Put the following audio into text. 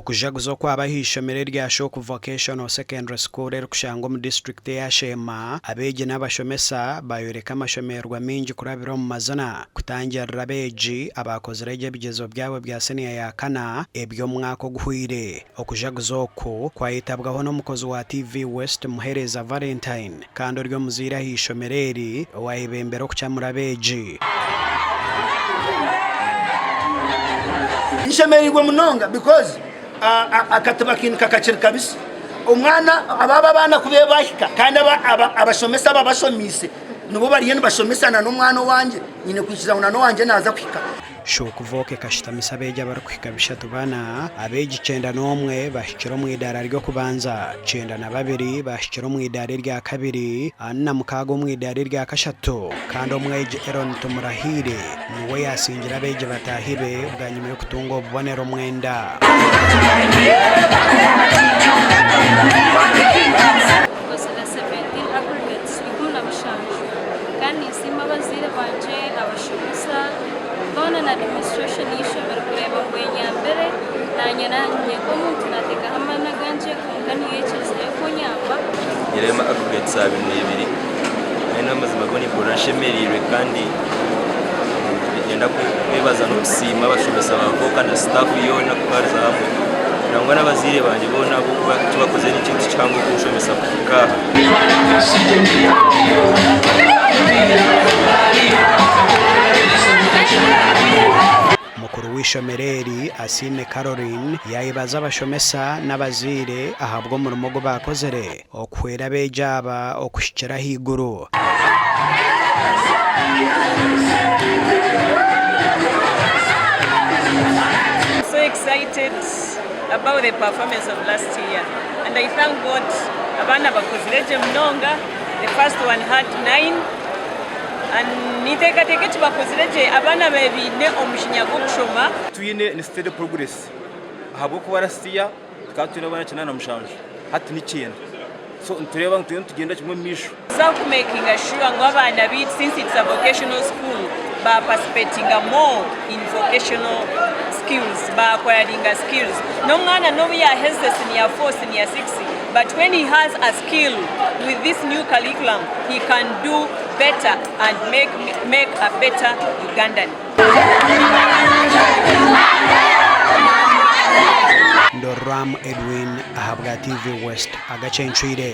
Okujaguza okwaba aha ishomero erya Shock Vocational Secondary School erikushangwa omu disiturikiti eya Sheema, abeegi n'abashomesa bayoreka amashomererwa maingi kurabira omu mazina kutangirira abeegi abaakozire gye ebigyezo byabo bya siniya ya kana eby'omwaka oguhweire. Okujaguza oku kwayetabwaho n'omukozi wa TV West Muhereza Valentine kandi ori omuzaire aha ishomero eri owayebembera okukyamura abeegi. Nshemereirwe munonga because akatiba kiinika kakiri kabisi. Omwana aba abaana ku bahika kandi abashomesa ababashomiise nibo bariyo nibashomesa na n'omwana owangye nyine kwikiriza ngu na n'owangye naaza kuhika. Shokuvoka ekashutamisa abeegi abarikuhika bishatu bana, abeegi 91 bahikire omu idaara ry'okubanza, 92 baahikire omu idaara erya kabiri, 46 omu idaara erya kashatu kandi omwegi Eron Tumurahiire niwe yaasingire abeegi bataahi be bwanyima y'okutunga obubonero mwenda. Nkozire 17 aggregates 17 kandi ninsiima abazaire bangye, abashomesa boona na administration y'eishomero kureeba ngu enyambire nanye nanye nk'omuntu nateekaho amaani agangye kwonka niyo ekirizeyo kunyamba. Nyine aggregates 22 kandi n'amazima go nimpurira nshemereirwe kandi niinyenda kwebaza n'okusiima abashomesa ba Voka na staff yoona kutwariza hamwe nangwa n'abazaire bangye boona ahabw'okuba eki bakozire n'ekintu kihango kunshomesa kuhika aha. Mukuru w'eishomero eri, Asiime Caroline, yaayebaza abashomesa n'abazaire ahabw'omurimo ogu baakozere okuhwera abeegi aba okuhikira ahaiguru. So excited about the performance of last year and I thank God abaana bakozire gye munonga the first one had 9 and ninteekateeka eki bakozire gye abaana baine omujinya gw'okushoma. Twine ni steady progress ahabw'okuba last year tukaba twine abaana 87 hati ni 90 so nitureeba ngu turiyo nitugyenda kimwe omu maisho. Tuza ku makinga sure ngu abaana baitu since it's a vocational school ba participatinga more in vocational skills ba acquiringa skills. N'omwana n'obu yaheza senior 4, senior 6 but when he has a skill with this new curriculum he can do better and make, make a better Ugandan. Ndoram Edwin ahabwa TV West agacencwire.